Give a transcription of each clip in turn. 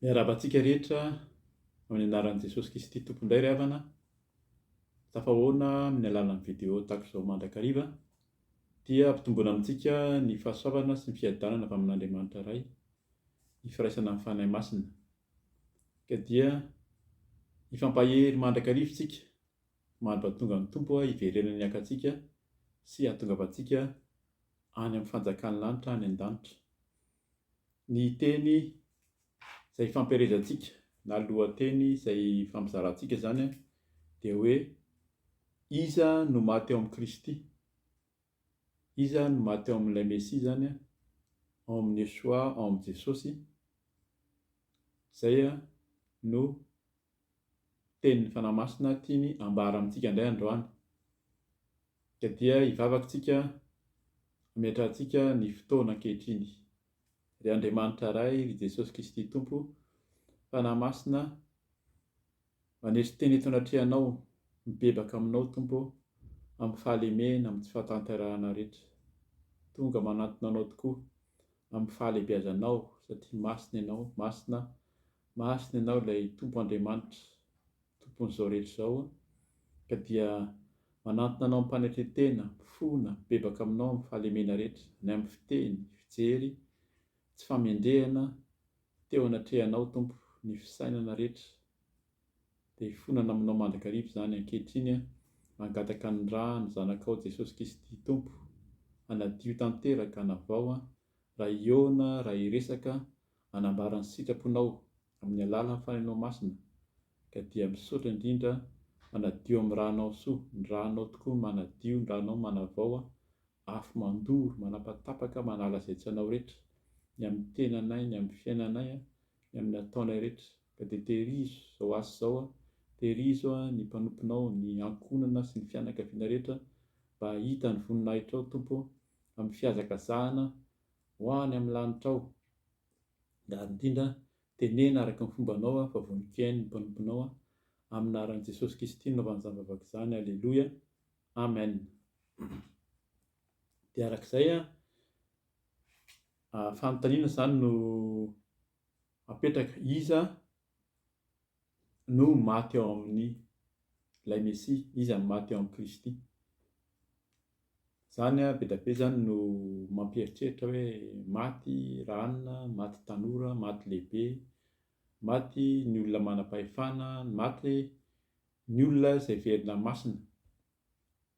Miarahaba antsika rehetra amin'ny anaran'i Jesosy Kristy Tompo indray ry havana. Tafahoana amin'ny alalan'ny vidéo tahaka izao mandrakariva dia ampitomboina amintsika ny fahasoavana sy ny fiadanana avy amin'Andriamanitra Ray, ny firaisana amin'ny Fanahy Masina. Ka dia hifampahery mandrakariva isika mandra-pahatonga ny Tompo hiverenany haka antsika sy hahatongavantsika any amin'ny fanjakan'ny lanitra any an-danitra. Ny teny izay ifampielezantsika na lohateny izay ifampizarantsika izany dia hoe Iza no maty ao amin'i Kristy? Iza no maty ao amin'ilay Mesia izany, ao amin'i Yeshua, ao amin'i Jesosy? Izay no tenin'ny Fanahy Masina tiany ambara amintsika indray androany. Ka dia hivavaka isika hametrahantsika ny fotoana ankehitriny. Ry Andriamanitra Ray, ry Jesosy Kristy Tompo, Fanahy Masina, manetry tena eto anatrehanao, mibebaka aminao Tompo ô, amin'ny fahalemena, amin'ny tsy fahatanterahana rehetra. Tonga manantona Anao tokoa amin'ny fahalehibeazanao satria masina Ianao, masina Masina Ianao ilay Tompo Andriamanitra, Tompon'izao rehetra izao, ka dia manantona Anao am-panetren-tena, mifona, mibebaka Aminao amin'ny fahalemena rehetra, ny amin'ny fiteny, fijery, tsy famendrehana teo anatrehanao, Tompo, ny fisainana rehetra, dia hifonana Aminao mandrakariva izany ankehitriny aho, mangataka ny Rà ny Zanakao Jesosy Kristy Tompo, hanadio tanteraka, hanavao, raha hihaona, raha hiresaka, Manambara ny sitraponao amin'ny alalan'ny Fanahinao Masina ka dia misaotra indrindra manadio amin'ny rànao soa, ny rànao tokoa manadio, ny rànao manavao, afo mandoro, manapatapaka, manala izay tsy anao rehetra, ny amin'ny tenanay, ny amin'ny fiainanay, ny amin'ny ataonay rehetra, ka dia tehirizo izao asa izao, tehirizo ny mpanomponao, ny ankohonana sy ny fianakaviana rehetra mba hahita ny voninahitrao Tompo amin'ny fihazakazahana ho any amin'ny lanitrao, ary indrindra tenena araka ny fombanao aho fa vonon-kihaino ny mpanomponao aho, amin'ny anaran'i Jesosy Kristy no naovana izany vavaka izany, Aleloia, Amen. Dia araka izay, fanontaniana izany no apetraka, iza no maty ao amin'ny ilay Mesia, iza no maty ao amin'i Kristy. Izany be dia be izany no mampieritreritra hoe maty ranona, maty tanora, maty lehibe, maty ny olona manam-pahefana, maty ny olona izay heverina masina.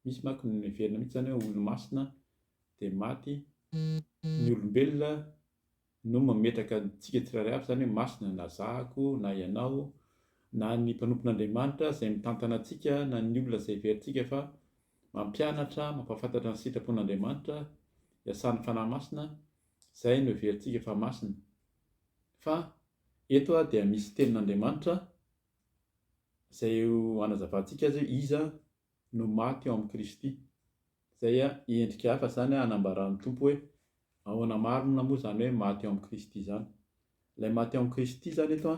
Misy manko ny heverina mihitsy izany hoe olo-masina dia maty ny olombelona no mametraka antsika tsirairay avy izany hoe masina na zahako na ianao na ny mpanompon'Andriamanitra izay mitantana antsika na ny olona izay heverintsika fa mampianatra, mampahafantatra ny sitrapon'Andriamanitra, iasan'ny Fanahy Masina, izay no heverintsika fa masina. Fa eto dia misy tenin'Andriamanitra izay ho hanazavantsika azy hoe iza no maty ao amin'i Kristy. Izay endrika hafa izany hanambaran'ny Tompo hoe ahoana marina moa izany hoe maty ao amin'i Kristy izany. Ilay maty ao amin'i Kristy izany eto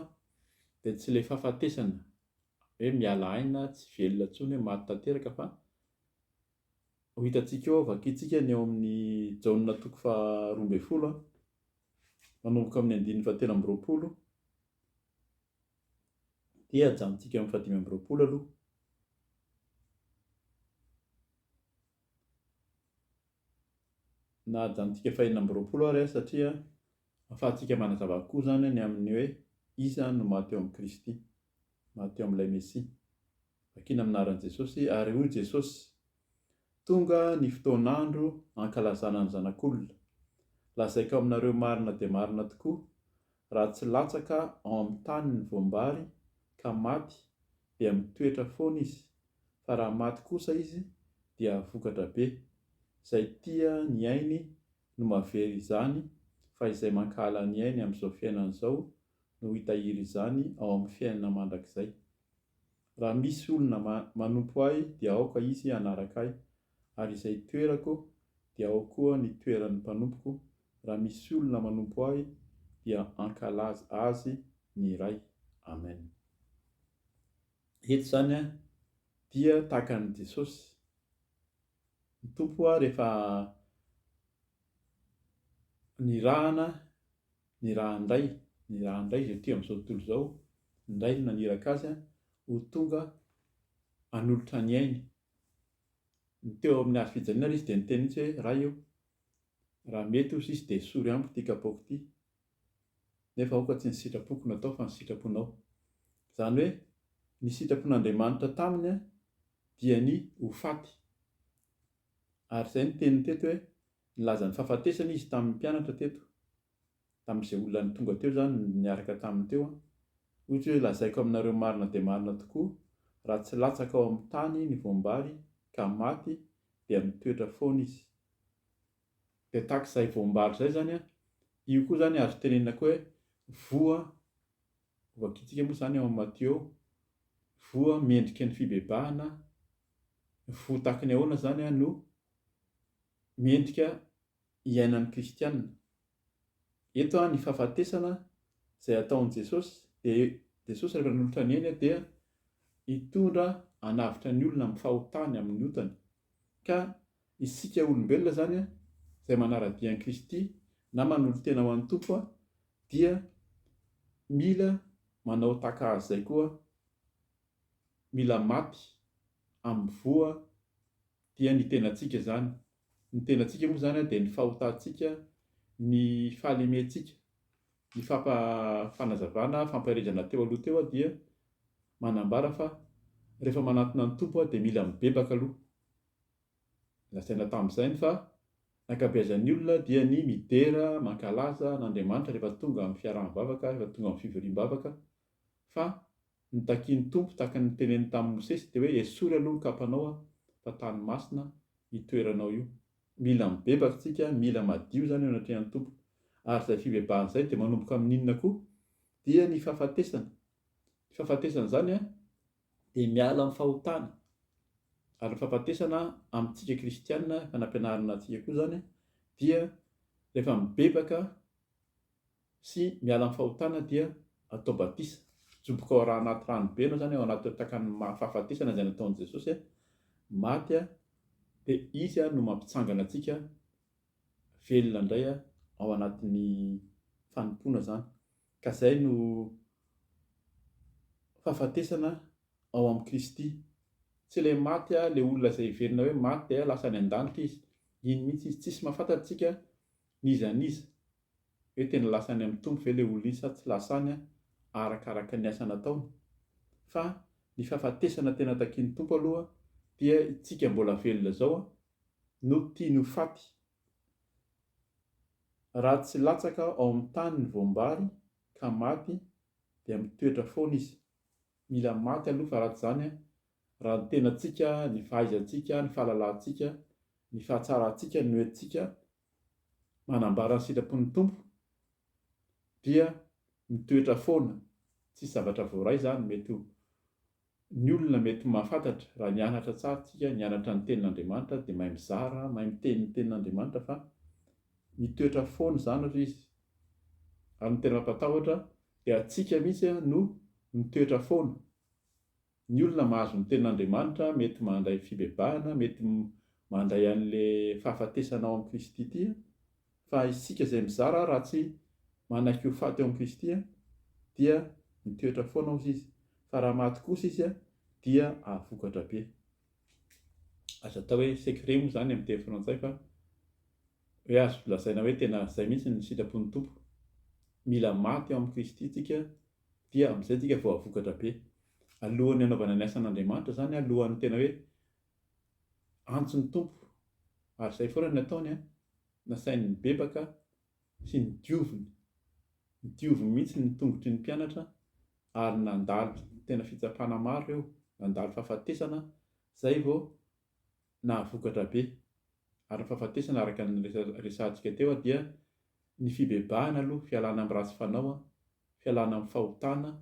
dia tsy ilay fahafatesana hoe miala aina, tsy velona intsony hoe maty tanteraka fa ho hitantsika eo, vakintsika ny ao amin'ny Jaona toko faha 12, manomboka amin'ny andininy faha 23 dia ajanontsika amin'ny faha 25 aloha. Na ajanontsika faha 26 ary satria ahafahantsika manazava kokoa izany ny amin'ny hoe iza no maty eo amin'i Kristy, maty eo amin'ilay Mesia. Vakina amin'ny anaran'i Jesosy, ary hoy Jesosy, Tonga ny fotoan'andro hankalazana ny Zanak'olona. Lazaiko aminareo marina dia marina tokoa, raha tsy latsaka ao amin'ny tany ny voam-bary ka maty, dia mitoetra foana izy, fa raha maty kosa izy dia vokatra be. Izay tia ny ainy no mahavery izany, fa izay mankahala ny ainy amin'izao fiainana izao no hitahiry izany ao amin'ny fiainana mandrakizay. Raha misy olona manompo Ahy dia aoka izy hanaraka Ahy, ary izay toerako dia ao koa ny toeran'ny mpanompoko, raha misy olona manompo Ahy dia hankalaza azy ny Ray. Amen. Eto izany dia tahaka an'i Jesosy. Ny Tompo rehefa nirahana, nirahan-dRay. Nirahan'ny Ray izay ety amin'izao tontolo izao, ny Ray no naniraka Azy ho tonga hanolotra ny ainy. Ny teo amin'ny hazo fijaliana ary Izy dia niteny mihitsy hoe, Ray ô, raha mety hozy izy dia esory amiko ity kapoaka ity, nefa aoka tsy ny sitrapoko no atao fa ny sitraponao. Izany hoe ny sitrapon'Andriamanitra taminy dia ny ho faty. Ary izay no teniny teto hoe nilaza ny fahafatesana izy tamin'ny mpianatra teto, tamin'izay olona tonga teo izany niaraka taminy teo. Hoy izy hoe lazaiko aminareo marina dia marina tokoa, raha tsy latsaka ao amin'ny tany ny voam-bary ka maty dia mitoetra foana izy. Dia tahaka izay voam-bary izay izany an, io koa izany azo tenenina koa hoe voa, hovakintsika moa izany ao amin'ny Matio, voa mendrika ny fibebahana, voa tahaka ny ahoana izany an no mendrika iainan'ny kristiana. Eto an ny fahafatesana izay ataon'i Jesosy dia Jesosy rehefa nanolotra ny ainy dia hitondra hanavotra ny olona amin'ny fahotany, amin'ny otany. Ka isika olombelona izany izay manara-dia an'i Kristy na manolo-tena ho an'ny Tompo dia mila manao tahaka Azy izay koa, mila maty amin'ny voa dia ny tenantsika izany. Ny tenantsika moa izany dia ny fahotantsika, ny fahalementsika. Ny fampa fanazavana, fampaherezana teo aloha teo dia manambara fa rehefa manantona ny Tompo dia mila mibebaka aloha. Lazaina tamin'izay ny fa ny ankabeazan'ny olona dia ny midera, mankalaza an'Andriamanitra rehefa tonga amin'ny fiaraha-mivavaka, rehefa tonga amin'ny fivoriam-bavaka fa ny takian'ny Tompo tahaka ny niteneniny tamin'i Mosesy dia hoe esory aloha ny kapanao fa tany masina io toeranao io. Mila mibebaka isika, mila madio izany eo anatrehan'ny Tompo. Ary izay fibebahana izay dia manomboka amin'inona koa? Dia ny fahafatesana. Ny fahafatesana izany dia miala amin'ny fahotana. Ary ny fahafatesana amintsika kristiana, efa nampianarina antsika koa izany, dia rehefa mibebaka sy miala amin'ny fahotana dia atao batisa. Ajoboka ao anaty rano be ianao izany, ao anaty takan'ny fahafatesana izay nataon'i Jesosy, maty dia Izy no mampitsangana antsika velona indray ao anatin'ny fanompoana izany. Ka izay no fahafatesana ao amin'i Kristy. Tsy ilay maty ilay olona izay heverina hoe maty dia lasa any an-danitra izy. Iny mihitsy izy. Tsisy mahafantatra isika n'iza n'iza hoe tena lasa any amin'ny Tompo ve ilay olona iny sa tsy lasa any arakaraka ny asa nataony. Fa ny fahafatesana tena takian'ny Tompo aloha dia isika mbola velona izao no tiany ho faty. Raha tsy latsaka ao amin'ny tany ny voam-bary ka maty dia mitoetra foana izy. Mila maty aloha fa raha tsy izany raha ny tenantsika, ny fahaizantsika, ny fahalalantsika, ny fahatsarantsika no entintsika manambara ny sitrapon'ny Tompo dia mitoetra foana, tsisy zavatra voaray izany, mety ho ny olona mety mahafantatra raha nianatra tsara tsika, nianatra ny tenin'Andriamanitra dia mahay mizara, mahay miteny ny tenin'Andriamanitra fa mitoetra foana izany ry izy. Ary ny tena mampatahotra dia antsika mihitsy no mitoetra foana. Ny olona mahazo ny tenin'Andriamanitra mety mandray fibebahana, mety mandray an'le fahafatesana ao amin'i Kristy ity, fa isika izay mizara raha tsy manaiky ho faty ao amin'i Kristy dia mitoetra foana hozy izy, fa raha maty kosa izy dia hahavokatra be. Azo atao hoe secret moa izany amin'ny teny frantsay fa hoe azo lazaina hoe tena izay mihitsy ny sitrapon'ny Tompo. Mila maty ao amin'i Kristy tsika dia amin'izay tsika vao hahavokatra be. Alohan'ny hanaovana ny asan'Andriamanitra izany, alohan'ny tena hoe antson'ny Tompo, ary izay foana ny nataony an, nasainy nibebaka sy nodioviny, nodioviny mihitsy ny tongotry ny mpianatra ary nandalo tena fitsapana maro ireo, nandalo fahafatesana, izay vao nahavokatra be. Ary ny fahafatesana araka ny resahantsika teo dia ny fibebahana aloha, fialana amin'ny ratsy fanao, fialana amin'ny fahotana,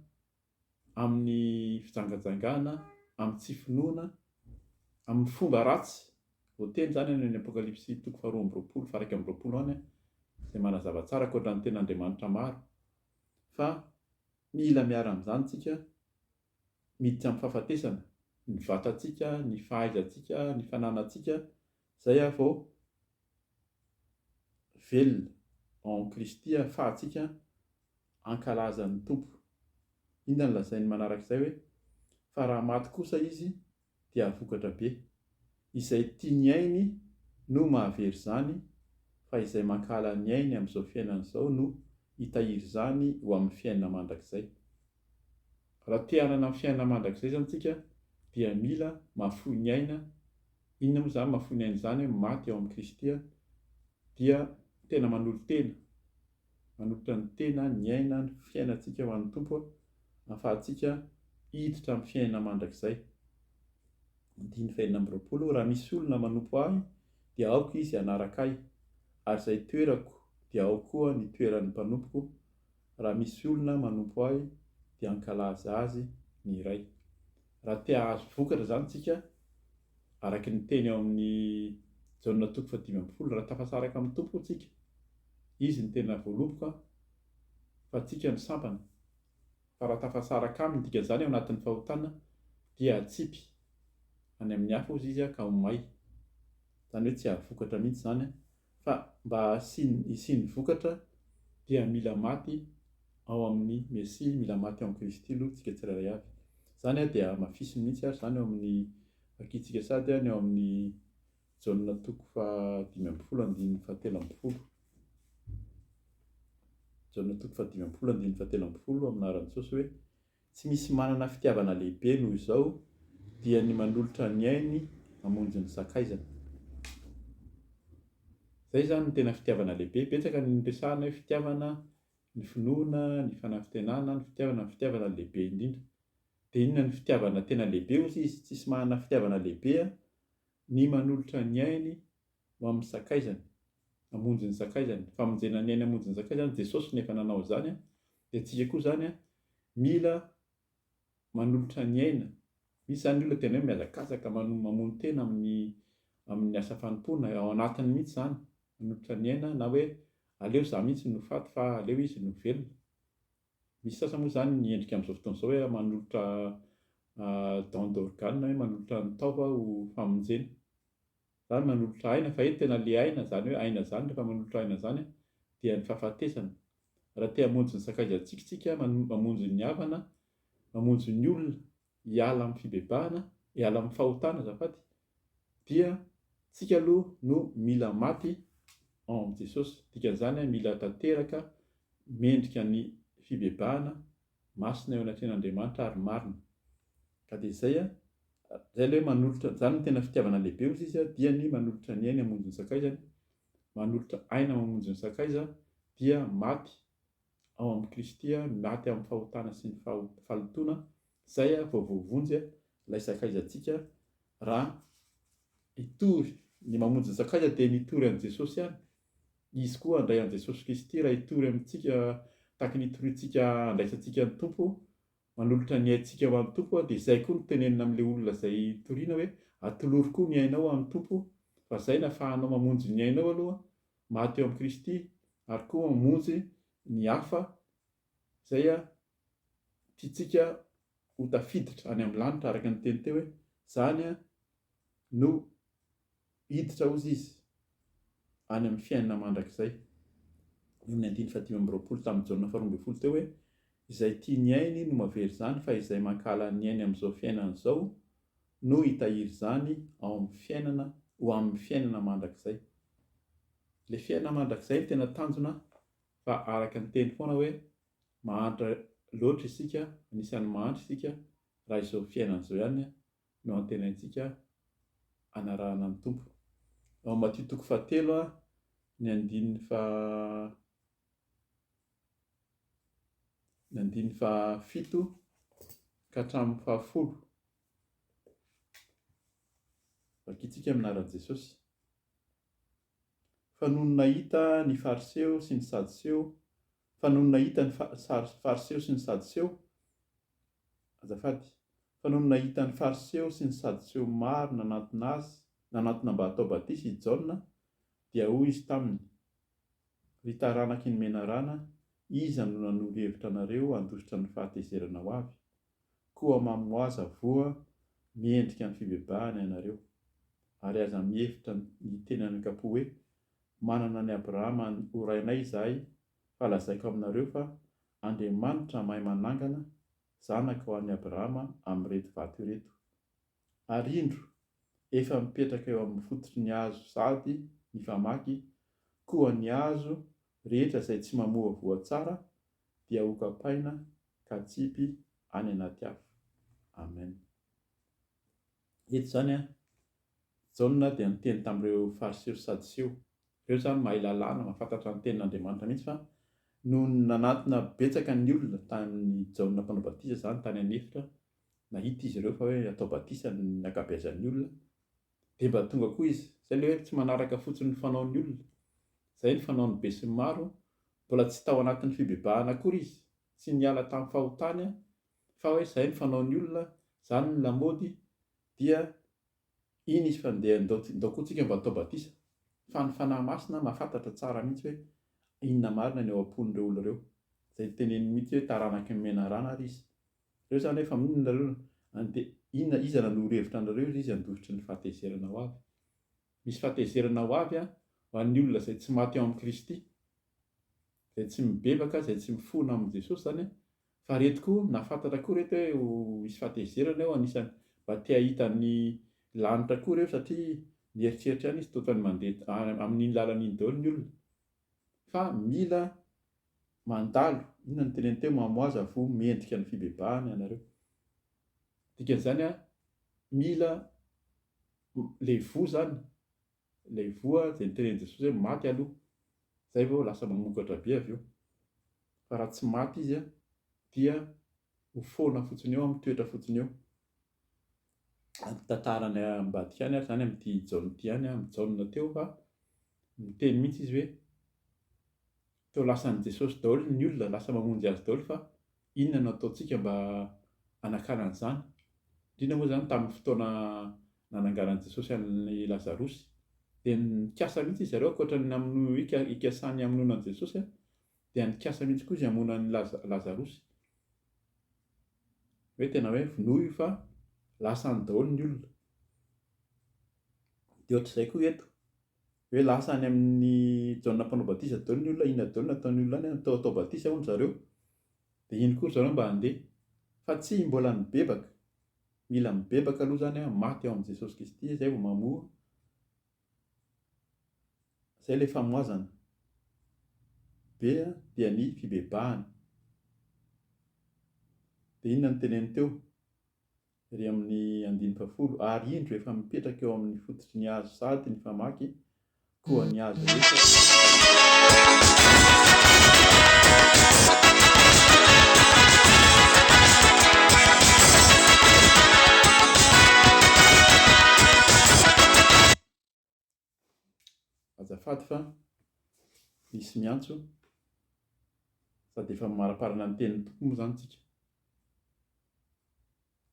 amin'ny fijangajangana, amin'ny tsy finoana, amin'ny fomba ratsy. Voateny izany any amin'ny Apokalypsy toko faharoa amby roapolo, faha 21 any, izay manazava tsara ankoatra ny tenin'Andriamanitra maro, fa mila miara amin'izany isika, miditra amin'ny fahafatesana, ny vatantsika, ny fahaizantsika, ny fananantsika, izay aho vao velona ao amin'i Kristy ahafahantsika. hankalaza ny Tompo. Inona no lazainy manarak'izay hoe, Fa raha maty kosa izy dia hahavokatra be. Izay tia ny ainy no mahavery izany, fa izay mankahala ny ainy amin'izao fiainana izao no hitahiry izany ho amin'ny fiainana mandrakizay. Raha te hanana ny fiainana mandrakizay izany isika dia mila mahafoy ny aina, inona moa izany mahafoy ny aina izany? Maty ao amin'i Kristy dia tena manolo-tena, manolotra ny tena, ny aina, ny fiainantsika ho an'ny Tompo ahafahantsika hiditra amin'ny fiainana mandrakizay. Andininy fahenina amby 20, Raha misy olona manompo Ahy dia aoka izy hanaraka Ahy, ary izay toerako dia ao koa ny toeran'ny mpanompoko, raha misy olona manompo Ahy dia hankalaza azy ny Ray. Raha te hahazo vokatra izany isika, araka ny teny ao amin'ny Jaona toko faha-15, raha tafasaraka amin'ny Tompo isika, Izy no tena voaloboka fa antsika no sampana, fa raha tafasaraka Aminy, dikan'izany ao anatin'ny fahotana, dia hatsipy any amin'ny hafa hozy Izy ka ho may. Izany hoe tsy hahavokatra mihitsy izany, fa mba hisian'ny vokatra dia mila maty ao amin'ny Mesia, mila maty ao amin'i Kristy aloha tsika tsirairay avy. Izany dia hamafisiny mihitsy ary izany ao amin'ny vakintsika sady ny ao amin'ny Jaona toko faha-15 andininy faha-13. Jaona toko faha-15 andininy faha-13 amin'ny anaran'i Jesosy hoe Tsy misy manana fitiavana lehibe noho izao dia ny manolotra ny ainy hamonjy ny sakaizany. Izay izany no tena fitiavana lehibe. Betsaka ny niresahana hoe fitiavana, ny finoana, ny fanantenana, ny fitiavana, ny fitiavana no lehibe indrindra. Dia inona ny fitiavana tena lehibe hozy izy? Tsisy manana fitiavana lehibe ny manolotra ny ainy ho amin'ny sakaizany, hamonjy ny sakaizany. Famonjena ny ainy hamonjy ny sakaizany, Jesosy no efa nanao izany, dia antsika koa izany mila manolotra ny aina. Misy izany ny olona tena hoe mihazakazaka mamono tena amin'ny amin'ny asa fanompoana, ao anatiny mihitsy izany, manolotra ny aina na hoe aleo izaho mihitsy no faty fa aleo izy no velona. Misy sasany moa izany ny endrika amin'izao fotoana izao hoe manolotra don d'organe hoe manolotra ny taova ho famonjena. Izany manolotra aina fa eto tena le aina izany hoe aina izany rehefa manolotra aina izany dia ny fahafatesana. Raha te hamonjy ny sakaizantsika isika, mamonjy ny havana, mamonjy ny olona hiala amin'ny fibebahana, hiala amin'ny fahotana azafady, dia tsika aloha no mila maty ao amin'i Jesosy. Dikan'izany mila tanteraka mendrika ny fibebahana, masina eo anatrehan'Andriamanitra ary marina. Ka dia izay, izay ilay hoe manolotra, izany no tena fitiavana lehibe hozy izy, dia ny manolotra ny ainy hamonjy ny sakaizany, manolotra aina mamonjy ny sakaiza dia maty ao amin'i Kristy, maty amin'ny fahotana sy ny fahalotoana, izay vao voavonjy ilay sakaizantsika raha hitory ny mamonjy ny sakaiza dia ny hitory an'i Jesosy ihany, Izy koa handray an'i Jesosy Kristy raha hitory amintsika tahaka ny hitoriantsika handraisantsika ny Tompo manolotra ny aintsika ho an'ny Tompo dia izay koa no tenenina amin'ilay olona izay toriana hoe atolory koa ny ainao ho an'ny Tompo fa izay no afahanao mamonjy ny ainao aloha maty eo amin'i Kristy ary koa mamonjy ny hafa izay tiantsika ho tafiditra any amin'ny lanitra araka ny teny teo hoe izany no Hiditra hozy izy any amin'ny fiainana mandrakizay. Eo amin'ny andininy faha-25 tamin'ny Jaona faha-12 teo hoe, Izay tia ny ainy no mahavery izany, fa izay mankahala ny ainy amin'izao fiainana izao no hitahiry izany ao amin'ny fiainana ho amin'ny fiainana mandrakizay. Ilay fiainana mandrakizay no tena tanjona fa araka ny teny foana hoe mahantra loatra isika, anisan'ny mahantra isika raha izao fiainana izao ihany no antenaintsika hanarahana ny Tompo. Ao Matio toko fahatelo ny andininy faha ny andininy fahafito ka hatramin'ny fahafolo. Vakintsika amin'ny anaran'i Jesosy. Fa nony nahita ny Fariseo sy ny Sadoseo, fa nony nahita ny Fariseo sy ny Sadoseo, Azafady, fa nony nahita ny Fariseo sy ny Sadoseo maro nanantona azy, nanantona mba hatao batisa i Jaona, dia hoy izy taminy, Ry taranaky ny menarana, iza no nanoro hevitra anareo handositra ny fahatezerana ho avy? Koa mamoaza voa mendrika ny fibebahana ianareo, ary aza mihevitra ny teny an'ankapo hoe, Manana an'i Abrahama ho rainay izahay, fa lazaiko aminareo fa. Andriamanitra mahay manangana zanaka ho an'i Abrahama amin'ireto vato ireto. Ary indro, efa mipetraka eo amin'ny fototry ny hazo sady ny famaky, koa ny hazo rehetra izay tsy mamoa voa tsara dia hokapaina ka atsipy any anaty afo. Amen. Eto izany an, Jaona dia niteny tamin'ireo Fariseo sy Sadoseo. Ireo izany mahay lalàna, mahafantatra ny tenin'Andriamanitra mihitsy fa noho ny nanatona betsaka ny olona tamin'i Jaona mpanao batisa izany tany an'efitra, nahita izy ireo fa hoe atao batisa ny ankabeazan'ny olona, dia mba tonga koa izy. Izay ilay hoe tsy manaraka fotsiny ny fanaon'ny olona. Izay ny fanaon'ny besinimaro, mbola tsy tao anatin'ny fibebahana akory izy, tsy niala tamin'ny fahotany fa hoe izay ny fanaon'ny olona, izany ny lamaody, dia iny izy fa ndeha ndao ndao koa tsika mba atao batisa. Fa ny Fanahy Masina mahafantatra tsara mihitsy hoe inona marina ny ao am-pon'ireo olona ireo. Izay teneniny mihitsy hoe taranaky ny menarana ary izy. Ireo izany hoe fa maninona nareo no dia inona iza nanoro hevitra anareo izy izy handositry ny fahatezerana ho avy. Misy fahatezerana ho avy ho an'ny olona izay tsy maty ao amin'i Kristy, izay tsy mibebaka, izay tsy mifona amin'i Jesosy izany Fa reto koa nahafantatra koa reto hoe ho hisy fahatezerana eo anisany mba te hahita ny lanitra koa reo satria mieritreritra ihany izy toa ny mandeha amin'iny lalana iny daholo ny olona fa mila mandalo inona no teneniny teo mamoaza voa mendrika ny fibebahana ianareo dikan'izany a mila le voa zany Ilay voa izay notenenin'i Jesosy hoe maty aloha, izay vao lasa mamokatra be avy eo. Fa raha tsy maty izy dia ho foana fotsiny eo, mitoetra fotsiny eo. Ny tantarany ambadika any ary izany amin'ity Jaona ity ihany, amin'i Jaona teo fa miteny mihitsy izy hoe Toa lasan'i Jesosy daholo ny olona, lasa mamonjy azy daholo fa inona no ataontsika mba hanakana an'izany? Indrindra moa izany tamin'ny fotoana nananganan'i Jesosy an'i Lazarosy. Dia nikasa mihitsy izy ireo ankoatra ny namono hikasany hamonoana an'i Jesosy dia nikasa mihitsy koa izy hamono an'i Lazarosy. Hoe tena hoe vonoy io fa lasa any daholo ny olona. Dia ohatr'izay koa eto. Hoe lasa any amin'i Jaona Mpanao Batisa daholo ny olona, inona daholo no ataon'ny olona any, atao atao batisa hono zareo. Dia iny koa ry zareo mba handeha. Fa tsy mbola nibebaka. Mila mibebaka aloha izany an, maty ao amin'i Jesosy Kristy izay vao mamoa. Izay ilay famoazana. Be dia ny fibebahana. Dia inona no teneniny teo? Ery amin'ny andininy fahafolo, Ary indro, efa mipetraka eo amin'ny fototry ny hazo sahady ny famaky, koa ny hazo rehetra. Azafady fa misy miantso, sady efa mamaraparana ny tenin'ny Tompo moa izany tsika.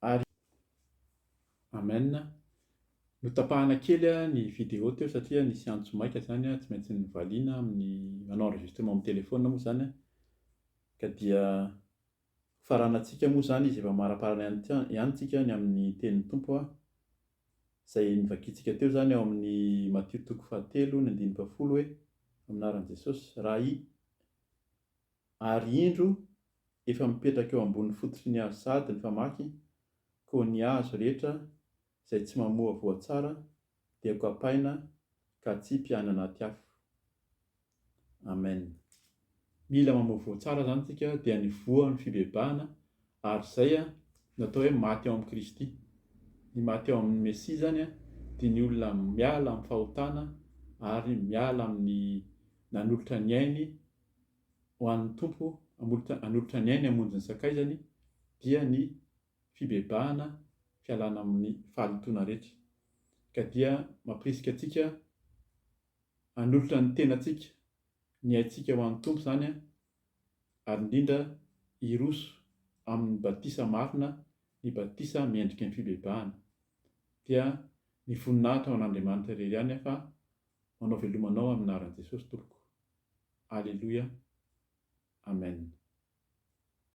Ary. Amen. Notapahana kely ny vidéo teo satria nisy antso maika izany tsy maintsy novaliana amin'ny manao enregistrement amin'ny téléphone moa izany ka dia Hofaranantsika moa izany izy efa maraparana ihany tsika ny amin'ny tenin'ny Tompo a, izay novakintsika teo izany ao amin'ny Matio toko fahatelo ny andininy fahafolo hoe, Amin'ny anaran'i Jesosy, raha i. Ary indro, efa mipetraka eo ambony fototry ny hazo sahady ny famaky, koa ny hazo rehetra izay tsy mamoa voa tsara dia hokapaina ka atsipy any anaty afo. Amen. Mila mamoa voa tsara zany tsika dia ny voa ny fibebahana ary zay no atao hoe maty ao amin'i Kristy. Ny maty ao amin'ny Mesia zany dia ny olona miala amin'ny fahotana ary miala amin'ny nanolotra ny ainy ho an'ny Tompo, hanolotra ny ainy hamonjy ny sakaizany dia ny fibebahana, fialana amin'ny fahalotoana rehetra. Ka dia mampirisika antsika hanolotra ny tenantsika, ny aintsika ho an'ny Tompo izany ary indrindra hiroso amin'ny batisa marina, ny batisa mendrika ny fibebahana. Dia ny voninahitra ho an'Andriamanitra irery ihany fa manao veloma anao amin'ny anaran'i Jesosy tompoko. Aleloia. Amen.